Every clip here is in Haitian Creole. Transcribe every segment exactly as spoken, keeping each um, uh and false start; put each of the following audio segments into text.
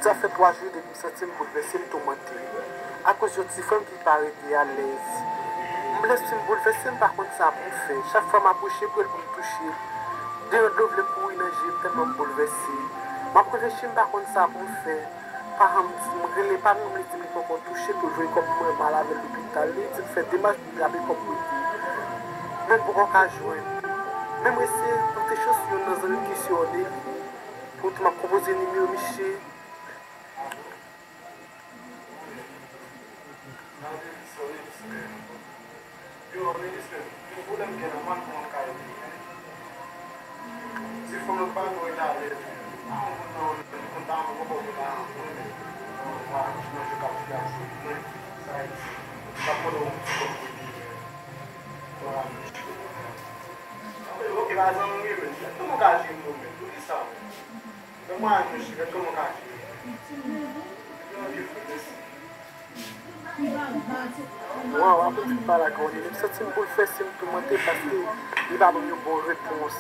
Sa fè twa jou depi m santi m boulvèse, m toumante akoz yon ti frè m ki pa rete alèz. M blese, m boulvèse, m pa konn sa pou m fè. Chak fwa m apwoche pre l pou m touche l, deyò dlo vle kouri nan je m tèlman m boulvèse. M ap reflechi, m pa konn sa pou m fè. Paran m di m rele paran m, li di m li poko touche, pou l voye kòb pou mwen, m al avè l lopital. Li di m fè demach pou m trape kòb pou di. Men m poko ka jwenn. Men m eseye tante chans youn nan zanmi m ki siyone li. Poutan m ap konpoze nimewo misye. Yo, minis, men, yon pwoblèm gen nan mòn pou mwen ka ede. Ti fanm nan pa dwe rete alèz. A yon moun nan, yon moun nan, yon moun nan, yon moun nan, yon moun nan, yon moun nan, yon moun nan, yon moun nan, yon moun nan, ok, pa zanmi m, men, kòman w ka jwenn mwen, men, poukisa, men? Fè mwen anonsi, gad kòman w ka jwe. Waw, apre tout pale ak Ronnie, m santi m boulvèse, m toumante paske li pa ban m yon bon repons.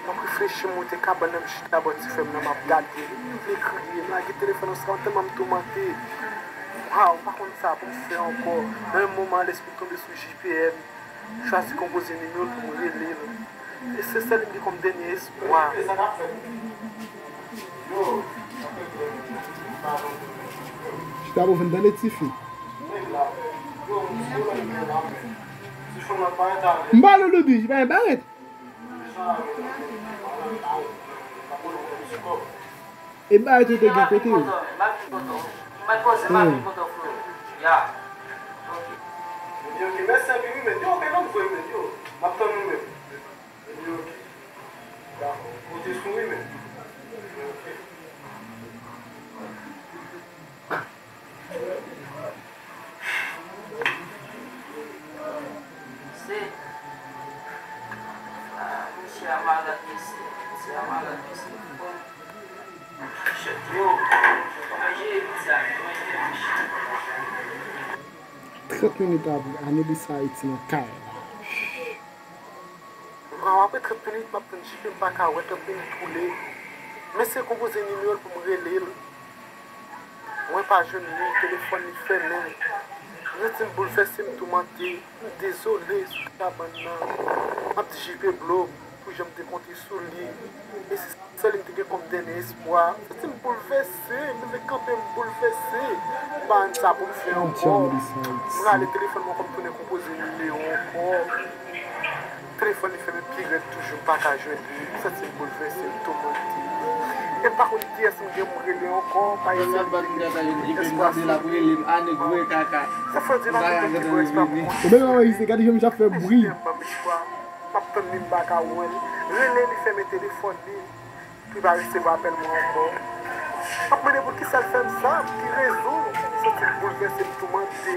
M ap reflechi, m moute kabann nan, m chita bò ti frè m nan, m ap gade li. M vle kriye, m lage telefòn nan, sa tèlman m toumante. Waw, m pa konn sa pou m fè ankò. Nan yon moman, lespri m tonbe sou J P M. Chwazi konpoze nimewo l pou m rele l. E se sèl li m gen kòm dènye espwa. Chita pou fin tande tifi. M pa loulou di, pa barèt. E bagay tou te gen kote yo. Hmm. Mesye. Ah, mesye a malad, mesye. Mesye a malad, mesye. Yo, kòman jere pizza? Kòman jere pizza? Trant minit apre, Anelisa Ayiti nan kay la. Waw, apre trant minit, m ap tann J P, m pa ka wè, trant minit koule. M eseye konpoze nimewo l pou m rele l. Mwen pa jwenn li, telefòn li fèmen. M santi m boulvèse, m toumante. M dezole sou kabann nan. M ap di J P blo m pou jan m te konte sou li. E se sèl li m te gen kòm dènye espwa. M santi m boulvèse, m leve kanpe, m boulvèse. M pa konn sa pou m fè ankò. M rale telefòn mwen ankò, m tounen konpoze nimewo ankò. Telefòn li fèmen pi rèd toujou, m pa ka jwenn li. M santi m boulvèse, m toumante. E m pa konn kiyès m gen pou m rele ankò, pa eseye rele, espwa sou li. Sa fè di la, m gen espwa pou kontinye. Ou menm anrejistre, gade jan misye ap fè bri. M ap tann li, m pa ka wè l. Rele li, fèmen telefòn li. Li pa resevwa apèl mwen ankò. M ap mande poukisa l fè m sa, pou ki rezon. M santi m boulvèse, m toumante.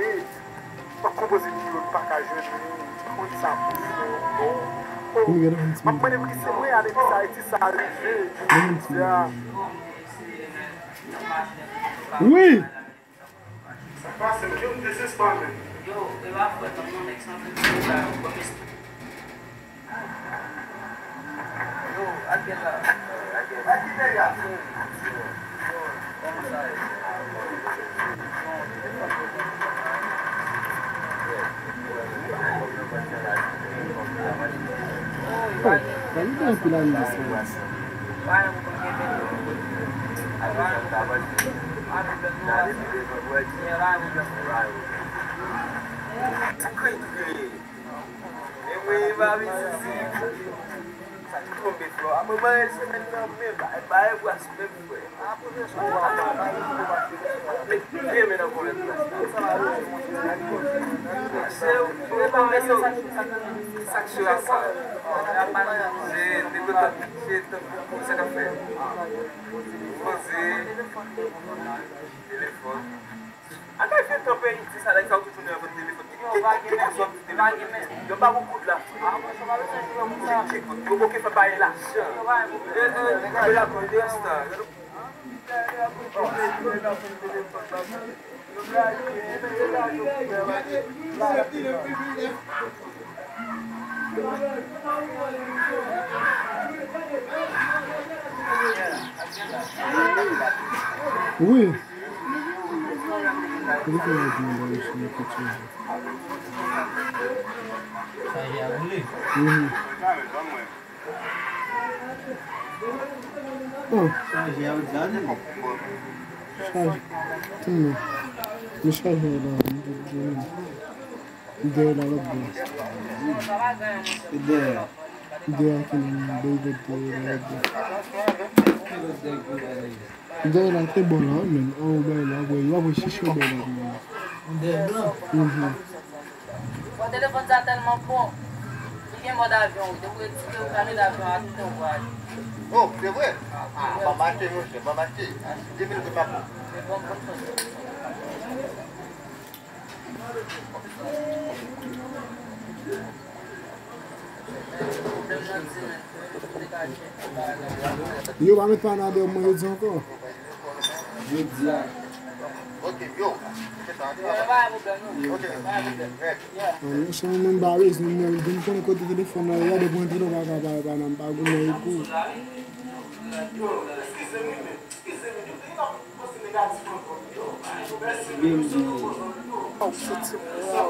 M ap konpoze nimewo l, m pa ka jwenn li. M pa konn sa pou m fè ankò. Oh, m ap mande poukisa mwen ale pis Ayiti sa rive. Jodi a. Wi. Sa k pase, m dezespwa menm. Yo, e pa frè m nan, nèg santi m la, yo, kòm espri. Yo, Ariel la. Ariel. Yo, kòman sa ye? Oh, pa gen anpil ane de sa. Sa k rive? E mwen, e pa misisi. Sa k tonbe, Flò? Apre mwen, semèn nan, men, bay, bay, bras, men, frè. Yo pa gen men. Yo pa gen men. Yo pa gen men. Yo pa gen men. Wi. Telefòn la di mwen ba yo sou yon kèk chanje. Chaje a boule. Mhm. Oh. Chaje a boule. Chaje. Tann non. Men chaje a la, men te di non. Dèyè la lòt bò. Dèyè. Dèyè ki nan dèyè dèyè la lòt bò. Dèyè la te bò la, men an ou bay la, wè, y ap wè chiche bò la, men. Dèyè blan. Mhm. Bon, telefòn sa tèlman bon. Li gen mòd avyon, wi. Depi w retire w kanal avyon a, tout yon vwayaj. Oh, se vre? Ah, pa mache, monchè, pa mache. De mil goud m ap. Se bon, bon, bon. Yo pa met panadòl mwen yo di ankò. Yo di a. An, men se mwen menm ba bezwen mwen, m konnen kote telefòn nan ye, depi mwen antre la, pa ka pale pa nan, m pa goumen ekou. Ou soti mò.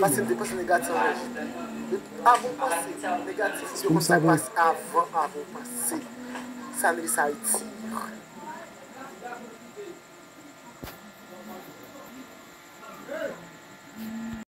Paske m te panse negatif. Avan w panse negatif, se konsa pase avan, avan w panse. Sa vle di sa Ayiti.